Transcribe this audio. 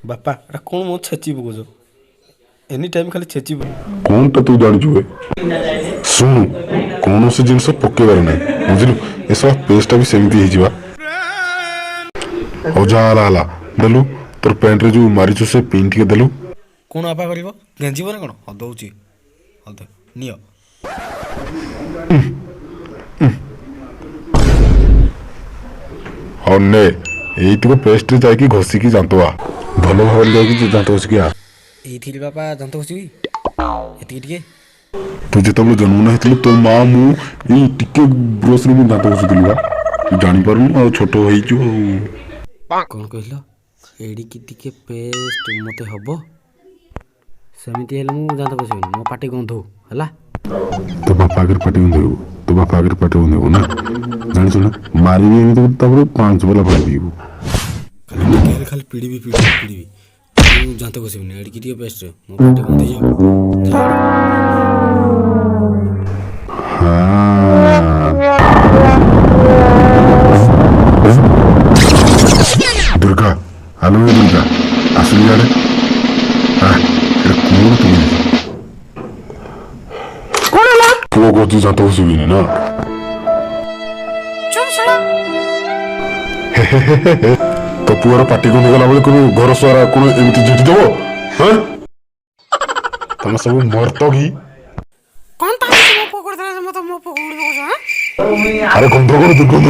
ବାପା, ଏଟା କ'ଣ ମୋ ଛେଚି ପକଉଛ? ଏନି ଟାଇମ୍ ଖାଲି ଛେଚି। କ'ଣଟା ତୁ ଜାଣିଛୁ ବେ? ଶୁଣୁ, କୌଣସି ଜିନିଷ ପକେଇବାର ନାହିଁ, ବୁଝିଲୁ? ଏସବୁ ପେଷ୍ଟଟା ବି ସେମିତି ହେଇଯିବା। ହଉ, ଯାହା ହେଲା ହେଲା। ଦେଲୁ, ତୋର ପ୍ୟାଣ୍ଟରେ ଯୋଉ ମାରିଛୁ ସେ ପିନ୍ ଟିକେ ଦେଲୁ। କ'ଣ ବାପା କରିବ? ଗେଞ୍ଜିବ ନା କ'ଣ? ହଁ, ଦଉଛି। ହଁ, ଦେ, ନିଅ। ହଉ ନେ, ଏଇତିକ ପେଷ୍ଟରେ ଯାଇକି ଘଷିକି ଦାନ୍ତ ଆ। ଭଲ ଭାବରେ ଯାଇକି ଦାନ୍ତ ଘଷିକି ଆ। ଏଇଥିରେ ବାପା ଦାନ୍ତ ଘଷିବି? ଏତିକି ଟିକେ? ତୁ ଯେତେବେଳେ ଜନ୍ମ ନ ହେଇଥିଲୁ, ତୋ ମା ମୁଁ ଏଇ ଟିକେ ବ୍ରସରେ ମୁଁ ଦାନ୍ତ ଘଷୁଥିଲି ବା। ତୁ ଜାଣିପାରୁନୁ ଆଉ, ଛୋଟ ହେଇଛୁ ଆଉ। କ'ଣ କହିଲ? ଏଡ଼ିକି ଟିକେ ପେଷ୍ଟ ମୋତେ ହବ? ସେମିତି ହେଲେ ମୁଁ ଦାନ୍ତ ଘଷିବିନି, ମୋ ପାଟି ଗନ୍ଧଉ ହେଲା। ତୋ ବାପା ଆଗରେ ପାଟି ଗନ୍ଧେଇବୁ? ତୋ ବାପା ଆଗରେ ପାଟି ଗନ୍ଧେଇବୁ ନା? ଜାଣିଛୁ ନା, ମାରିବି ଏମିତି, ତାପରେ 5 ବାଲା ପାଣି ପିଇବୁ। ଖାଲି ଟିକେ ହେଲେ ଖାଲି ପିଡ଼ିବି, ପିଡ଼ିବି, ପିଡ଼ିବି। ମୁଁ ଦାନ୍ତ ଘଷିବିନି ଏଡ଼ିକି ଟିକେ ପେଷ୍ଟ, ମୋ ପାଟି ଗନ୍ଧେଇ ଯାଉ। ହଁ, ଦୁର୍ଗା, ହ୍ୟାଲୋ ଦୁର୍ଗା, ଆସିଲି ଇଆଡ଼େ। ଏଟା କଣ ତୁ? କଣ ହେଲା? ପୁଅ କହୁଛି ଦାନ୍ତ ଘଷିବିନି ନା? ଚୁପ୍ ଶଳା। ତୋ ପୁଅର ପାଟି ଗନ୍ଧେଇଗଲା ବେଳେ কোনো ଘର ସାରା କଣ ଏମିତି ଝିଟି ଦବ? ହଁ, ତମେ ସବୁ ମର୍ତ୍ତ କି? କଣ ତା ମୋ ପୁଅ କରିଦେଲା ଯେ ମତେ ମୋ ପୁଅକୁ ଗୁଳି ପକଉଛ? ଆରେ, ଗନ୍ଧ କଣ? ଦୁର୍ଗନ୍ଧ।